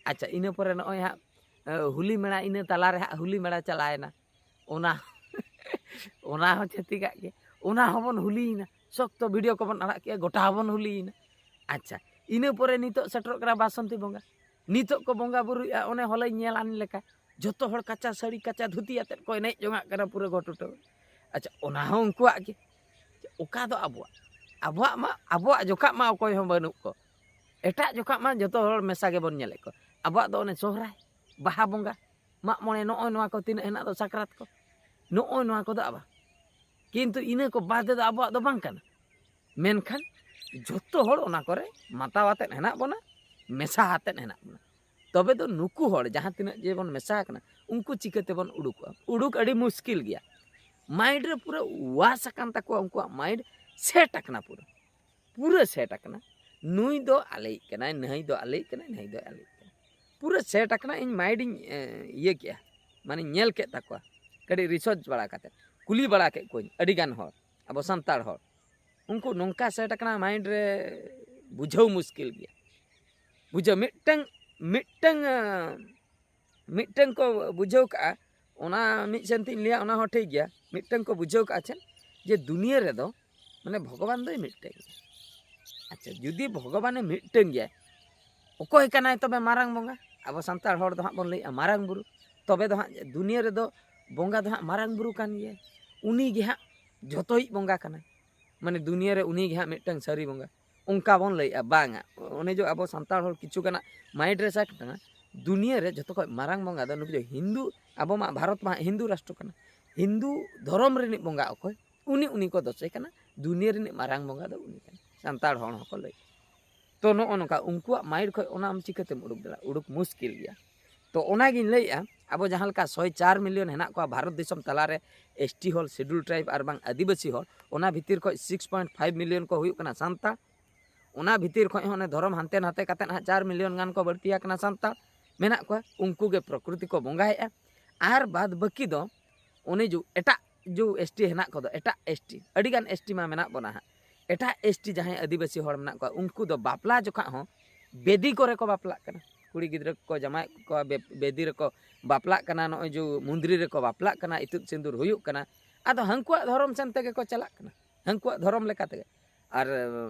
ᱟᱪᱪᱷᱟ, ᱤᱱᱟᱹ ᱯᱚᱨᱮ ᱱᱚᱜᱼᱚᱭ ᱦᱟᱸᱜ ᱮ, ᱦᱩᱞᱤ ᱢᱮᱲᱟ, ᱤᱱᱟᱹ ᱛᱟᱞᱟᱨᱮ ᱦᱟᱸᱜ ᱦᱩᱞᱤ ᱢᱮᱲᱟ ᱪᱟᱞᱟᱣᱮᱱᱟ, ᱚᱱᱟ ᱚᱱᱟ ᱦᱚᱸ ᱪᱷᱟᱹᱛᱤᱠᱟᱜ ᱜᱮ᱾ ᱚᱱᱟ ᱦᱚᱸᱵᱚᱱ ᱦᱩᱞᱤᱭᱮᱱᱟ, ᱥᱚᱠᱛᱚ ᱵᱷᱤᱰᱤᱭᱳ ᱠᱚᱵᱚᱱ ᱟᱲᱟᱜ ᱠᱮᱜᱼᱟ, ᱜᱚᱴᱟ ᱦᱚᱸᱵᱚᱱ ᱦᱩᱞᱤᱭᱮᱱᱟ᱾ ᱟᱪᱪᱷᱟ, ᱤᱱᱟᱹ ᱯᱚᱨᱮ ᱱᱤᱛᱚᱜ ᱥᱮᱴᱮᱨᱚᱜ ᱠᱟᱱᱟ ᱵᱟᱥᱚᱱᱛᱤ ᱵᱚᱸᱜᱟ᱾ ᱱᱤᱛᱚᱜ ᱠᱚ ᱵᱚᱸᱜᱟ ᱵᱩᱨᱩᱭᱮᱜᱼᱟ, ᱚᱱᱮ ᱦᱚᱞᱟᱧ ᱧᱮᱞ ᱟᱱ ᱞᱮᱠᱟ, ᱡᱚᱛᱚ ᱦᱚᱲ ᱠᱟᱪᱟ ᱥᱟᱹᱲᱤ ᱠᱟᱪᱟ ᱫᱷᱩᱛᱤ ᱟᱛᱮᱫ ᱠᱚ ᱮᱱᱮᱡ ᱡᱚᱝᱟᱜ ᱠᱟᱱᱟ ᱯᱩᱨᱟᱹ ᱜᱚᱴ ᱩᱴᱟᱹᱣ᱾ ᱟᱪᱪᱷᱟ, ᱚᱱᱟ ᱦᱚᱸ ᱩᱱᱠᱩᱣᱟᱜ ᱜᱮ᱾ ᱚᱠᱟ ᱫᱚ ᱟᱵᱚᱣᱟᱜ? ᱟᱵᱚᱣᱟᱜ ᱢᱟ, ᱟᱵᱚᱣᱟᱜ ᱡᱚᱠᱷᱟᱜ ᱢᱟ ᱚᱠᱚᱭ ᱦᱚᱸ ᱵᱟᱹᱱᱩᱜ ᱠᱚ, ᱮᱴᱟᱜ ᱡᱚᱠᱷᱟᱜ ᱢᱟ ᱡᱚᱛᱚ ᱦᱚᱲ ᱢᱮᱥᱟ ᱜᱮᱵᱚᱱ ᱧᱮᱞᱮᱫ ᱠᱚ᱾ ᱟᱵᱚᱣᱟᱜ ᱫᱚ ᱚᱱᱮ ᱥᱚᱦᱨᱟᱭ, ᱵᱟᱦᱟ ᱵᱚᱸᱜᱟ, ᱢᱟᱜ ᱢᱚᱬᱮ, ᱱᱚᱜᱼᱚᱭ ᱱᱚᱣᱟ ᱠᱚ ᱛᱤᱱᱟᱹᱜ ᱦᱮᱱᱟᱜ ᱫᱚ, ᱥᱟᱠᱨᱟᱛ ᱠᱚ, ᱱᱚᱜᱼᱚᱭ ᱱᱚᱣᱟ ᱠᱚᱫᱚ ᱟᱵᱟᱨ᱾ ᱠᱤᱱᱛᱩ ᱤᱱᱟᱹ ᱠᱚ ᱵᱟᱫᱮ ᱫᱚ ᱟᱵᱚᱣᱟᱜ ᱫᱚ ᱵᱟᱝ ᱠᱟᱱᱟ᱾ ᱢᱮᱱᱠᱷᱟᱱ ᱡᱚᱛᱚ ᱦᱚᱲ ᱚᱱᱟ ᱠᱚᱨᱮ ᱢᱟᱛᱟᱣ ᱟᱛᱮᱫ ᱦᱮᱱᱟᱜ ᱵᱚᱱᱟ, ᱢᱮᱥᱟ ᱟᱛᱮᱫ ᱦᱮᱱᱟᱜ ᱵᱚᱱᱟ᱾ ᱛᱚᱵᱮ ᱫᱚ ᱱᱩᱠᱩ ᱦᱚᱲ ᱡᱟᱦᱟᱸ ᱛᱤᱱᱟᱹᱜ ᱡᱮ ᱵᱚᱱ ᱢᱮᱥᱟ ᱟᱠᱟᱱᱟ, ᱩᱱᱠᱩ ᱪᱤᱠᱟᱹ ᱛᱮᱵᱚᱱ ᱩᱰᱩᱠᱚᱜᱼᱟ? ᱩᱰᱩᱠ ᱟᱹᱰᱤ ᱢᱩᱥᱠᱤᱞ ᱜᱮᱭᱟ᱾ ᱢᱟᱭᱤᱱᱰ ᱨᱮ ᱯᱩᱨᱟᱹ ᱣᱟᱥ ᱟᱠᱟᱱ ᱛᱟᱠᱚᱣᱟ, ᱩᱱᱠᱩᱣᱟᱜ ᱢᱟᱭᱤᱱᱰ ᱥᱮᱴ ᱟᱠᱟᱱᱟ, ᱯᱩᱨᱟᱹ ᱯᱩᱨᱟᱹ ᱥᱮᱴ ᱟᱠᱟᱱᱟ᱾ ᱱᱩᱭ ᱫᱚ ᱟᱞᱮᱭᱤᱡ ᱠᱟᱱᱟᱭ, ᱱᱟᱹᱭ ᱫᱚ ᱟᱞᱮᱭᱤᱡ ᱠᱟᱱᱟᱭ, ᱱᱟᱹᱭ ᱫᱚ ᱟᱞᱮᱭᱤᱡ ᱠᱟᱱᱟᱭ᱾ ᱯᱩᱨᱟᱹ ᱥᱮᱴ ᱟᱠᱟᱱᱟ᱾ ᱤᱧ ᱢᱟᱭᱤᱱᱰ ᱤᱧ ᱮ, ᱤᱭᱟᱹ ᱠᱮᱜᱼᱟ, ᱢᱟᱱᱮ ᱧᱮᱞ ᱠᱮᱫ ᱛᱟᱠᱚᱣᱟ, ᱠᱟᱹᱴᱤᱡ ᱨᱤᱥᱟᱨᱪ ᱵᱟᱲᱟ ᱠᱟᱛᱮ, ᱠᱩᱞᱤ ᱵᱟᱲᱟ ᱠᱮᱫ ᱠᱚᱣᱟᱧ ᱟᱹᱰᱤ ᱜᱟᱱ ᱦᱚᱲ, ᱟᱵᱚ ᱥᱟᱱᱛᱟᱲ ᱦᱚᱲ᱾ ᱩᱱᱠᱩ ᱱᱚᱝᱠᱟ ᱥᱮᱴ ᱟᱠᱟᱱᱟ ᱢᱟᱭᱤᱱᱰ ᱨᱮ, ᱵᱩᱡᱷᱟᱹᱣ ᱢᱩᱥᱠᱤᱞ ᱜᱮᱭᱟ᱾ ᱵᱩᱡᱷᱟᱹᱣ, ᱢᱤᱫᱴᱟᱝ ᱢᱤᱫᱴᱟᱝ ᱮ, ᱢᱤᱫᱴᱟᱝ ᱠᱚ ᱵᱩᱡᱷᱟᱹᱣ ᱠᱟᱜᱼᱟ, ᱚᱱᱟ ᱢᱤᱫ ᱥᱮᱱ ᱛᱤᱧ ᱞᱟᱹᱭᱟ, ᱚᱱᱟ ᱦᱚᱸ ᱴᱷᱤᱠ ᱜᱮᱭᱟ᱾ ᱢᱤᱫᱴᱟᱝ ᱠᱚ ᱵᱩᱡᱷᱟᱹᱣ ᱠᱟᱜᱼᱟ ᱪᱮᱫ, ᱡᱮ ᱫᱩᱱᱤᱭᱟᱹ ᱨᱮᱫᱚ ᱢᱟᱱᱮ ᱵᱷᱚᱜᱚᱵᱟᱱ ᱫᱚᱭ ᱢᱤᱫᱴᱟᱝ ᱜᱮᱭᱟ᱾ ᱟᱪᱪᱷᱟ, ᱡᱩᱫᱤ ᱵᱷᱚᱜᱚᱵᱟᱱᱮ ᱢᱤᱫᱴᱟᱹᱝ ᱜᱮᱭᱟᱭ, ᱚᱠᱚᱭ ᱠᱟᱱᱟᱭ ᱛᱚᱵᱮ ᱢᱟᱨᱟᱝ ᱵᱚᱸᱜᱟ? ᱟᱵᱚ ᱥᱟᱱᱛᱟᱲ ᱦᱚᱲ ᱫᱚ ᱦᱟᱸᱜ ᱵᱚᱱ ᱞᱟᱹᱭᱮᱜᱼᱟ ᱢᱟᱨᱟᱝ ᱵᱩᱨᱩ᱾ ᱛᱚᱵᱮ ᱫᱚ ᱦᱟᱸᱜ ᱫᱩᱱᱤᱭᱟᱹ ᱨᱮᱫᱚ ᱵᱚᱸᱜᱟ ᱫᱚ ᱦᱟᱸᱜ ᱢᱟᱨᱟᱝ ᱵᱩᱨᱩ ᱠᱟᱱ ᱜᱮᱭᱟᱭ᱾ ᱩᱱᱤ ᱜᱮ ᱦᱟᱸᱜ ᱡᱷᱚᱛᱚᱭᱤᱡ ᱵᱚᱸᱜᱟ ᱠᱟᱱᱟᱭ᱾ ᱢᱟᱱᱮ ᱫᱩᱱᱤᱭᱟᱹ ᱨᱮ ᱩᱱᱤ ᱜᱮ ᱦᱟᱸᱜ ᱢᱤᱫᱴᱟᱝ ᱥᱟᱹᱨᱤ ᱵᱚᱸᱜᱟ, ᱚᱱᱠᱟ ᱵᱚᱱ ᱞᱟᱹᱭᱮᱜᱼᱟ᱾ ᱵᱟᱝᱟ, ᱚᱱᱮ ᱡᱮ ᱟᱵᱚ ᱥᱟᱱᱛᱟᱲ ᱦᱚᱲ ᱠᱤᱪᱷᱩ ᱜᱟᱱᱟᱜ ᱢᱟᱭᱤᱱᱰ ᱨᱮ ᱥᱮᱴ ᱠᱟᱱᱟ, ᱫᱩᱱᱤᱭᱟᱹ ᱨᱮ ᱡᱷᱚᱛᱚ ᱠᱷᱚᱱ ᱢᱟᱨᱟᱝ ᱵᱚᱸᱜᱟ ᱫᱚ ᱱᱩᱠᱩ ᱫᱚ ᱦᱤᱱᱫᱩ, ᱟᱵᱚ ᱢᱟ ᱵᱷᱟᱨᱚᱛ ᱢᱟ ᱦᱤᱱᱫᱩ ᱨᱟᱥᱴᱨᱚ ᱠᱟᱱᱟ, ᱦᱤᱱᱫᱩ ᱫᱷᱚᱨᱚᱢ ᱨᱤᱱᱤᱡ ᱵᱚᱸᱜᱟ ᱚᱠᱚᱭ, ᱩᱱᱤ, ᱩᱱᱤ ᱠᱚ ᱫᱚᱥᱮ ᱠᱟᱱᱟ, ᱫᱩᱱᱤᱭᱟᱹ ᱨᱤᱱᱤᱡ ᱢᱟᱨᱟᱝ ᱵᱚᱸᱜᱟ ᱫᱚ ᱩᱱᱤ ᱠᱟᱱᱟ, ᱥᱟᱱᱛᱟᱲ ᱦᱚᱲ ᱦᱚᱸᱠᱚ ᱞᱟᱹᱭ᱾ ᱛᱚ ᱱᱚᱜᱼᱚ ᱱᱚᱝᱠᱟ ᱩᱱᱠᱩᱣᱟᱜ ᱢᱟᱭᱤᱱᱰ ᱠᱷᱚᱱ ᱚᱱᱟ ᱟᱢ ᱪᱤᱠᱟᱹᱛᱮᱢ ᱩᱰᱩᱠ ᱫᱟᱲᱮᱭᱟᱜᱼᱟ? ᱩᱰᱩᱠ ᱢᱩᱥᱠᱤᱞ ᱜᱮᱭᱟ᱾ ᱛᱚ ᱚᱱᱟᱜᱤᱧ ᱞᱟᱹᱭᱮᱜᱼᱟ, ᱟᱵᱚ ᱡᱟᱦᱟᱸ ᱞᱮᱠᱟ ᱥᱚᱭ ᱪᱟᱨ ᱢᱤᱞᱤᱭᱚᱱ ᱦᱮᱱᱟᱜ ᱠᱚᱣᱟ ᱵᱷᱟᱨᱚᱛ ᱫᱤᱥᱚᱢ ᱛᱟᱞᱟᱨᱮ, ᱮᱥ ᱴᱤ ᱦᱚᱲ, ᱥᱤᱰᱩᱞ ᱴᱨᱟᱭᱤᱵᱽ ᱟᱨ ᱵᱟᱝ ᱟᱹᱫᱤᱵᱟᱹᱥᱤ ᱦᱚᱲ, ᱚᱱᱟ ᱵᱷᱤᱛᱤᱨ ᱠᱷᱚᱱ ᱥᱤᱠᱥ ᱯᱚᱭᱮᱱᱴ ᱯᱷᱟᱭᱤᱵᱷ ᱢᱤᱞᱤᱭᱚᱱ ᱠᱚ ᱦᱩᱭᱩᱜ ᱠᱟᱱᱟ ᱥᱟᱱᱛᱟᱲ᱾ ᱚᱱᱟ ᱵᱷᱤᱛᱤᱨ ᱠᱷᱚᱱ ᱦᱚᱸ ᱚᱱᱮ ᱫᱷᱚᱨᱚᱢ ᱦᱟᱱᱛᱮ ᱱᱟᱛᱮ ᱠᱟᱛᱮᱫ ᱦᱟᱸᱜ ᱪᱟᱨ ᱢᱤᱞᱤᱭᱚᱱ ᱜᱟᱱ ᱠᱚ ᱵᱟᱹᱲᱛᱤ ᱟᱠᱟᱱᱟ ᱥᱟᱱᱛᱟᱲ ᱢᱮᱱᱟᱜ ᱠᱚᱣᱟ, ᱩᱱᱠᱩ ᱜᱮ ᱯᱨᱚᱠᱨᱤᱛᱤ ᱠᱚ ᱵᱚᱸᱜᱟᱭᱮᱫᱼᱟ᱾ ᱟᱨ ᱵᱟᱫ ᱵᱟᱹᱠᱤ ᱫᱚ ᱩᱱᱤ ᱡᱩ ᱮᱴᱟᱜ ᱡᱩ ᱮᱥ ᱴᱤ ᱦᱮᱱᱟᱜ ᱠᱚᱫᱚ, ᱮᱴᱟᱜ ᱮᱥ ᱴᱤ, ᱟᱹᱰᱤᱜᱟᱱ ᱮᱥ ᱴᱤ ᱢᱟ ᱢᱮᱱᱟᱜ ᱵᱚᱱᱟ ᱦᱟᱸᱜ, ᱮᱴᱟᱜ ᱮᱥ ᱴᱤ ᱡᱟᱦᱟᱸᱭ ᱟᱹᱫᱤᱵᱟᱹᱥᱤ ᱦᱚᱲ ᱢᱮᱱᱟᱜ ᱠᱚᱣᱟ, ᱩᱱᱠᱩ ᱫᱚ ᱵᱟᱯᱞᱟ ᱡᱚᱠᱷᱟᱜ ᱦᱚᱸ ᱵᱮᱫᱤ ᱠᱚᱨᱮ ᱠᱚ ᱵᱟᱯᱞᱟᱜ ᱠᱟᱱᱟ᱾ ᱠᱩᱲᱤ ᱜᱤᱫᱽᱨᱟᱹ ᱠᱚ ᱡᱟᱶᱟᱭᱮᱫ ᱠᱚᱣᱟ, ᱵᱮ- ᱵᱮᱫᱤ ᱨᱮᱠᱚ ᱵᱟᱯᱞᱟᱜ ᱠᱟᱱᱟ, ᱱᱚᱜᱼᱚᱭ ᱡᱮ ᱢᱩᱱᱫᱽᱨᱤ ᱨᱮᱠᱚ ᱵᱟᱯᱞᱟᱜ ᱠᱟᱱᱟ, ᱤᱛᱩᱫ ᱥᱤᱸᱫᱩᱨ ᱦᱩᱭᱩᱜ ᱠᱟᱱᱟ᱾ ᱟᱫᱚ ᱦᱟᱹᱱᱠᱩᱣᱟᱜ ᱫᱷᱚᱨᱚᱢ ᱥᱮᱱ ᱛᱮᱜᱮ ᱠᱚ ᱪᱟᱞᱟᱜ ᱠᱟᱱᱟ, ᱦᱟᱹᱱᱠᱩᱣᱟᱜ ᱫᱷᱚᱨᱚᱢ ᱞᱮᱠᱟ ᱛᱮᱜᱮ᱾ ᱟᱨ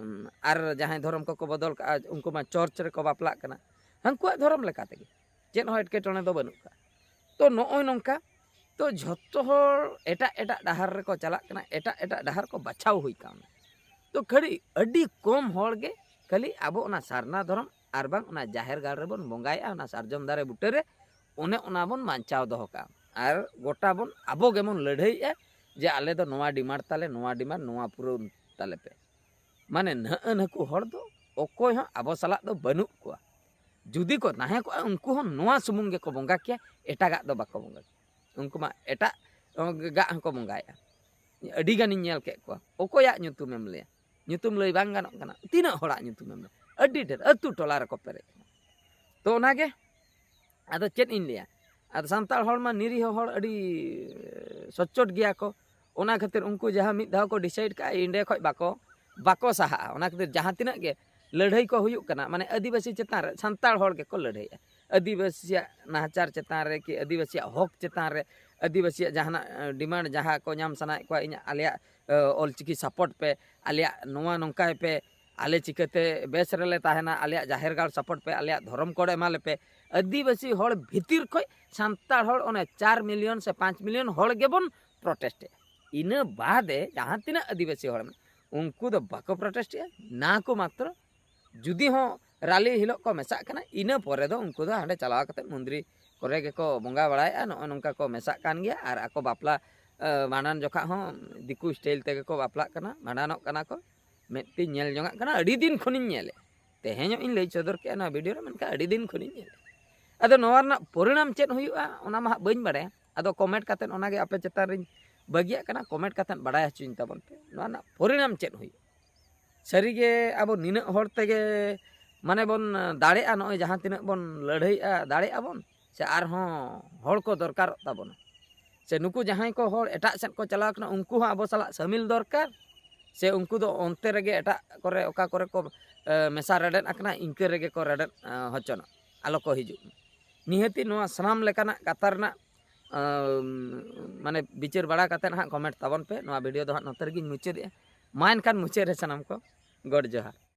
ᱟᱨ ᱡᱟᱦᱟᱸᱭ ᱫᱷᱚᱨᱚᱢ ᱠᱚᱠᱚ ᱵᱚᱫᱚᱞ ᱠᱟᱜᱼᱟ, ᱩᱱᱠᱩ ᱢᱟ ᱪᱚᱨᱪ ᱨᱮᱠᱚ ᱵᱟᱯᱞᱟᱜ ᱠᱟᱱᱟ, ᱦᱟᱹᱱᱠᱩᱣᱟᱜ ᱫᱷᱚᱨᱚᱢ ᱞᱮᱠᱟ ᱛᱮᱜᱮ, ᱪᱮᱫ ᱦᱚᱸ ᱮᱴᱠᱮᱴᱚᱬᱮ ᱫᱚ ᱵᱟᱹᱱᱩᱜ ᱠᱟᱜᱼᱟ᱾ ᱛᱚ ᱱᱚᱜᱼᱚᱭ ᱱᱚᱝᱠᱟ, ᱛᱚ ᱡᱷᱚᱛᱚ ᱦᱚᱲ ᱮᱴᱟᱜ ᱮᱴᱟᱜ ᱰᱟᱦᱟᱨ ᱨᱮᱠᱚ ᱪᱟᱞᱟᱜ ᱠᱟᱱᱟ, ᱮᱴᱟᱜ ᱮᱴᱟᱜ ᱰᱟᱦᱟᱨ ᱠᱚ ᱵᱟᱪᱷᱟᱣ ᱦᱩᱭ ᱠᱟᱣᱱᱟ᱾ ᱛᱚ ᱠᱷᱟᱹᱞᱤ ᱟᱹᱰᱤ ᱠᱚᱢ ᱦᱚᱲ ᱜᱮ ᱠᱷᱟᱹᱞᱤ ᱟᱵᱚ ᱚᱱᱟ ᱥᱟᱨᱱᱟ ᱫᱷᱚᱨᱚᱢ ᱟᱨ ᱵᱟᱝ ᱚᱱᱟ ᱡᱟᱦᱮᱨ ᱜᱟᱲ ᱨᱮᱵᱚᱱ ᱵᱚᱸᱜᱟᱭᱮᱫᱼᱟ, ᱚᱱᱟ ᱥᱟᱨᱡᱚᱢ ᱫᱟᱨᱮ ᱵᱩᱴᱟᱹᱨᱮ, ᱚᱱᱮ ᱚᱱᱟ ᱵᱚᱱ ᱵᱟᱧᱪᱟᱣ ᱫᱚᱦᱚ ᱠᱟᱜᱼᱟ᱾ ᱟᱨ ᱜᱚᱴᱟ ᱵᱚᱱ, ᱟᱵᱚ ᱜᱮᱵᱚᱱ ᱞᱟᱹᱲᱦᱟᱹᱭᱮᱫᱼᱟ ᱡᱮ ᱟᱞᱮ ᱫᱚ ᱱᱚᱣᱟ ᱰᱤᱢᱟᱱᱰ ᱛᱟᱞᱮ, ᱱᱚᱣᱟ ᱰᱤᱢᱟᱱᱰ, ᱱᱚᱣᱟ ᱯᱩᱨᱟᱹᱣ ᱛᱟᱞᱮ ᱯᱮ᱾ ᱢᱟᱱᱮ ᱱᱟᱹᱦᱟᱹ ᱱᱟᱹᱠᱩ ᱦᱚᱲ ᱫᱚ ᱚᱠᱚᱭ ᱦᱚᱸ ᱟᱵᱚ ᱥᱟᱞᱟᱜ ᱫᱚ ᱵᱟᱹᱱᱩᱜ ᱠᱚᱣᱟ᱾ ᱡᱩᱫᱤ ᱠᱚ ᱛᱟᱦᱮᱸ ᱠᱚᱜᱼᱟ, ᱩᱱᱠᱩ ᱦᱚᱸ ᱱᱚᱣᱟ ᱥᱩᱢᱩᱝ ᱜᱮᱠᱚ ᱵᱚᱸᱜᱟ ᱠᱮᱭᱟ, ᱮᱴᱟᱜᱟᱜ ᱫᱚ ᱵᱟᱠᱚ ᱵᱚᱸᱜᱟ ᱠᱮᱭᱟ᱾ ᱩᱱᱠᱩ ᱢᱟ ᱮᱴᱟᱜ ᱜᱟᱜ ᱦᱚᱸᱠᱚ ᱵᱚᱸᱜᱟᱭᱮᱫᱼᱟ᱾ ᱟᱹᱰᱤ ᱜᱟᱱᱤᱧ ᱧᱮᱞ ᱠᱮᱫ ᱠᱚᱣᱟ᱾ ᱚᱠᱚᱭᱟᱜ ᱧᱩᱛᱩᱢᱮᱢ ᱞᱟᱹᱭᱟ? ᱧᱩᱛᱩᱢ ᱞᱟᱹᱭ ᱵᱟᱝ ᱜᱟᱱᱚᱜ ᱠᱟᱱᱟ᱾ ᱛᱤᱱᱟᱹᱜ ᱦᱚᱲᱟᱜ ᱧᱩᱛᱩᱢᱮᱢ ᱞᱟᱹᱭᱟ? ᱟᱹᱰᱤ ᱰᱷᱮᱨ, ᱟᱹᱛᱩ ᱴᱚᱞᱟ ᱨᱮᱠᱚ ᱯᱮᱨᱮᱡ ᱠᱟᱱᱟ᱾ ᱛᱚ ᱚᱱᱟᱜᱮ, ᱟᱫᱚ ᱪᱮᱫ ᱤᱧ ᱞᱟᱹᱭᱟ, ᱟᱫᱚ ᱥᱟᱱᱛᱟᱲ ᱦᱚᱲ ᱢᱟ ᱱᱤᱨᱤᱦᱚ ᱦᱚᱲ, ᱟᱹᱰᱤ ᱥᱚᱪᱪᱚᱴ ᱜᱮᱭᱟ ᱠᱚ᱾ ᱚᱱᱟ ᱠᱷᱟᱹᱛᱤᱨ ᱩᱱᱠᱩ ᱡᱟᱦᱟᱸ ᱢᱤᱫ ᱫᱷᱟᱣ ᱠᱚ ᱰᱤᱥᱟᱭᱤᱰ ᱠᱟᱜᱼᱟ, ᱤᱸᱰᱮ ᱠᱷᱚᱡ ᱵᱟᱠᱚ, ᱵᱟᱠᱚ ᱥᱟᱦᱟᱜᱼᱟ᱾ ᱚᱱᱟ ᱠᱷᱟᱹᱛᱤᱨ ᱡᱟᱦᱟᱸ ᱛᱤᱱᱟᱹᱜ ᱜᱮ ᱞᱟᱹᱲᱦᱟᱹᱭ ᱠᱚ ᱦᱩᱭᱩᱜ ᱠᱟᱱᱟ, ᱢᱟᱱᱮ ᱟᱹᱫᱤᱵᱟᱹᱥᱤ ᱪᱮᱛᱟᱱ ᱨᱮ ᱥᱟᱱᱛᱟᱲ ᱦᱚᱲ ᱜᱮᱠᱚ ᱞᱟᱹᱲᱦᱟᱹᱭᱮᱜᱼᱟ᱾ ᱟᱹᱫᱤᱵᱟᱹᱥᱤᱭᱟᱜ ᱱᱟᱦᱟᱪᱟᱨ ᱪᱮᱛᱟᱱ ᱨᱮ ᱠᱤ ᱟᱹᱫᱤᱵᱟᱹᱥᱤᱭᱟᱜ ᱦᱚᱠ ᱪᱮᱛᱟᱱ ᱨᱮ, ᱟᱹᱫᱤᱵᱟᱹᱥᱤᱭᱟᱜ ᱡᱟᱦᱟᱱᱟᱜ, ᱮ, ᱰᱤᱢᱟᱱᱰ ᱡᱟᱦᱟᱸ ᱠᱚ ᱧᱟᱢ ᱥᱟᱱᱟᱭᱮᱫ ᱠᱚᱣᱟ, ᱤᱧᱟᱹᱜ, ᱟᱞᱮᱭᱟᱜ, ᱮ, ᱚᱞᱪᱤᱠᱤ ᱥᱟᱯᱳᱨᱴ ᱯᱮ, ᱟᱞᱮᱭᱟᱜ ᱱᱚᱣᱟ ᱱᱚᱝᱠᱟᱭ ᱯᱮ, ᱟᱞᱮ ᱪᱤᱠᱟᱹᱛᱮ ᱵᱮᱥ ᱨᱮᱞᱮ ᱛᱟᱦᱮᱱᱟ, ᱟᱞᱮᱭᱟᱜ ᱡᱟᱦᱮᱨ ᱜᱟᱲ support ᱯᱮ, ᱟᱞᱮᱭᱟᱜ ᱫᱷᱚᱨᱚᱢ code ᱮᱢᱟ ᱞᱮᱯᱮ᱾ ᱟᱹᱫᱤᱵᱟᱹᱥᱤ ᱦᱚᱲ ᱵᱷᱤᱛᱤᱨ ᱠᱷᱚᱱ ᱥᱟᱱᱛᱟᱲ ᱦᱚᱲ ᱚᱱᱮ ᱪᱟᱨ ᱢᱤᱞᱤᱭᱚᱱ ᱥᱮ ᱯᱟᱸᱪ ᱢᱤᱞᱤᱭᱚᱱ ᱦᱚᱲ ᱜᱮᱵᱚᱱ protest ᱮᱫᱼᱟ᱾ ᱤᱱᱟᱹ ᱵᱟᱫᱮ ᱡᱟᱦᱟᱸ ᱛᱤᱱᱟᱹᱜ ᱟᱹᱫᱤᱵᱟᱹᱥᱤ ᱦᱚᱲ ᱢᱮᱱᱟᱜ, ᱩᱱᱠᱩ ᱫᱚ ᱵᱟᱠᱚ protest ᱮᱫᱼᱟ, ᱱᱟ ᱠᱚ ᱢᱟᱛᱨᱚ ᱡᱩᱫᱤ ᱦᱚᱸ ᱨᱟᱞᱤ ᱦᱤᱞᱳᱜ ᱠᱚ ᱢᱮᱥᱟᱜ ᱠᱟᱱᱟ, ᱤᱱᱟᱹ ᱯᱚᱨᱮ ᱫᱚ ᱩᱱᱠᱩ ᱫᱚ ᱦᱟᱸᱰᱮ ᱪᱟᱞᱟᱣ ᱠᱟᱛᱮ ᱢᱚᱱᱫᱤᱨ ᱠᱚᱨᱮ ᱜᱮᱠᱚ ᱵᱚᱸᱜᱟ ᱵᱟᱲᱟᱭᱮᱫᱼᱟ᱾ ᱱᱚᱜᱼᱚ ᱱᱚᱝᱠᱟ ᱠᱚ ᱢᱮᱥᱟᱜ ᱠᱟᱱ ᱜᱮᱭᱟ᱾ ᱟᱨ ᱟᱠᱚ ᱵᱟᱯᱞᱟ, ᱮ, ᱵᱷᱟᱸᱰᱟᱱ ᱡᱚᱠᱷᱟ ᱦᱚᱸ ᱫᱤᱠᱩ style ᱛᱮᱜᱮ ᱠᱚ ᱵᱟᱯᱞᱟᱜ ᱠᱟᱱᱟ, ᱵᱷᱟᱸᱰᱟᱱᱚᱜ ᱠᱟᱱᱟ ᱠᱚ᱾ ᱢᱮᱫ ᱛᱤᱧ ᱧᱮᱞ ᱡᱚᱝᱟᱜ ᱠᱟᱱᱟ, ᱟᱹᱰᱤ ᱫᱤᱱ ᱠᱷᱚᱱᱤᱧ ᱧᱮᱞᱮᱫ᱾ ᱛᱮᱦᱮᱧᱚᱜ ᱤᱧ ᱞᱟᱹᱭ ᱥᱚᱫᱚᱨ ᱠᱮᱫᱼᱟ ᱱᱚᱣᱟ video ᱨᱮ, ᱢᱮᱱᱠᱷᱟᱱ ᱟᱹᱰᱤ ᱫᱤᱱ ᱠᱷᱚᱱᱤᱧ ᱧᱮᱞᱮᱫ᱾ ᱟᱫᱚ ᱱᱚᱣᱟ ᱨᱮᱱᱟᱜ ᱯᱚᱨᱤᱱᱟᱢ ᱪᱮᱫ ᱦᱩᱭᱩᱜᱼᱟ, ᱚᱱᱟ ᱢᱟ ᱦᱟᱸᱜ ᱵᱟᱹᱧ ᱵᱟᱲᱟᱭᱟ᱾ ᱟᱫᱚ comment ᱠᱟᱛᱮᱫ ᱚᱱᱟᱜᱮ ᱟᱯᱮ ᱪᱮᱛᱟᱱ ᱨᱤᱧ ᱵᱟᱹᱜᱤᱭᱟᱜ ᱠᱟᱱᱟ, comment ᱠᱟᱛᱮᱫ ᱵᱟᱲᱟᱭ ᱦᱚᱪᱚᱧ ᱛᱟᱵᱚᱱ ᱯᱮ, ᱱᱚᱣᱟ ᱨᱮᱱᱟᱜ ᱯᱚᱨᱤᱱᱟᱢ ᱪᱮᱫ ᱦᱩᱭᱩᱜᱼᱟ᱾ ᱥᱟᱹᱨᱤᱜᱮ ᱟᱵᱚ ᱱᱤᱱᱟᱹᱜ ᱦᱚᱲ ᱛᱮᱜᱮ ᱢᱟᱱᱮ ᱵᱚᱱ ᱫᱟᱲᱮᱜᱼᱟ, ᱱᱚᱜᱼᱚᱭ ᱡᱟᱦᱟᱸ ᱛᱤᱱᱟᱹᱜ ᱵᱚᱱ ᱞᱟᱹᱲᱦᱟᱹᱭᱮᱜᱼᱟ, ᱫᱟᱲᱮᱜ ᱟᱵᱚᱱ ᱥᱮ ᱟᱨᱦᱚᱸ ᱦᱚᱲ ᱠᱚ ᱫᱚᱨᱠᱟᱨᱚᱜ ᱛᱟᱵᱚᱱᱟ? ᱥᱮ ᱱᱩᱠᱩ ᱡᱟᱦᱟᱸᱭ ᱠᱚ ᱦᱚᱲ ᱮᱴᱟᱜ ᱥᱮᱫ ᱠᱚ ᱪᱟᱞᱟᱣ ᱠᱟᱱᱟ, ᱩᱱᱠᱩ ᱦᱚᱸ ᱟᱵᱚ ᱥᱟᱞᱟᱜ ᱥᱟᱹᱢᱤᱞ ᱫᱚᱨᱠᱟᱨ, ᱥᱮ ᱩᱱᱠᱩ ᱫᱚ ᱚᱱᱛᱮ ᱨᱮᱜᱮ ᱮᱴᱟᱜ ᱠᱚᱨᱮ ᱚᱠᱟ ᱠᱚᱨᱮ ᱠᱚ, ᱮ, ᱢᱮᱥᱟ ᱨᱮᱰᱮᱫ ᱟᱠᱟᱱᱟ, ᱤᱱᱠᱟᱹ ᱨᱮᱜᱮ ᱠᱚ ᱨᱮᱰᱮᱫ, ᱮ, ᱦᱚᱪᱚᱱᱚᱜ, ᱟᱞᱚ ᱠᱚ ᱦᱤᱡᱩᱜ ᱢᱟ᱾ ᱱᱤᱦᱟᱹᱛᱤ ᱱᱚᱣᱟ ᱥᱟᱱᱟᱢ ᱞᱮᱠᱟᱱᱟᱜ ᱠᱟᱛᱷᱟ ᱨᱮᱱᱟᱜ, ᱮ, ᱢᱟᱱᱮ ᱵᱤᱪᱟᱹᱨ ᱵᱟᱲᱟ ᱠᱟᱛᱮᱫ ᱦᱟᱸᱜ comment ᱛᱟᱵᱚᱱ ᱯᱮ᱾ ᱱᱚᱣᱟ video ᱫᱚ ᱦᱟᱸᱜ ᱱᱚᱛᱮ ᱨᱮᱜᱮᱧ ᱢᱩᱪᱟᱹᱫᱮᱜᱼᱟ᱾ ᱢᱟ ᱮᱱᱠᱷᱟᱱ ᱢᱩᱪᱟᱹᱫ ᱨᱮ ᱥᱟᱱᱟᱢ ᱠᱚ ᱜᱚᱰ ᱡᱚᱦᱟᱨ᱾